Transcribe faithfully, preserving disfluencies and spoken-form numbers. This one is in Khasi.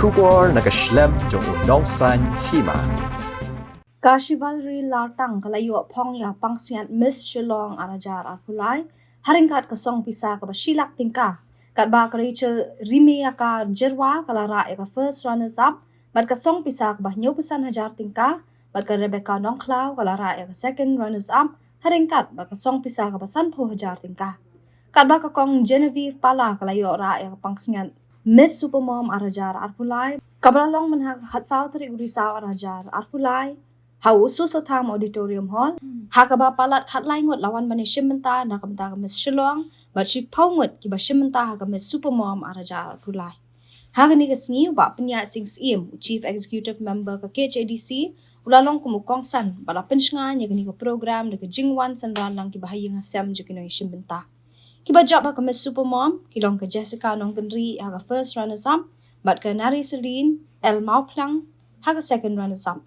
Khubor na ka shlem jong u nongsan hima. Ka Chivalry Lartang ka la ïoh phong ïa pang sngiat Miss Shillong ar hajar arphew lai ha ryngkat ka song pisa kaba shi lak tyngka. Katba ka Rachel Rimeaka Jyrwa ka la rah ïa ka first runners up, bad ka song pisa kaba hynñiewphew san hajar tyngka, bad ka Rebecca Nongkhlaw ka la rah ïa ka second runners up ha ryngkat bad ka song pisa kaba sanphew hajar tyngka. Katba ka Kong Genevieve Pala ka la ïoh rah ïa ka pang sngiat Miss Supermom ar hajar arphew lai, kaba la long mynha ka khatsaw tarik u Risaw ar hajar arphew lai ha u Soso Tham Auditorium Hall, ha kaba palat khatlai ngut la wan ban ïashim bynta na ka bynta ka Miss Shillong, bad shiphew ngut kiba shim bynta ha ka Miss Supermom ar hajar arphew lai. Ha kane ka sngi u Bah Pynïaid Sing Syiem, u Chief Executive Member ka K H A D C, u la long kum u kongsan bad la pynshngaiñ ïa kane ka program da ka jingwan synran lang kiba ha ïing ha sem jong ki nongïashim bynta. Kiba jop ha ka Miss Supermom ki long ka Jessica Nongkynrih ha ka first runners up, bad ka Nari Celine L Mawphlang ha ka second runners up.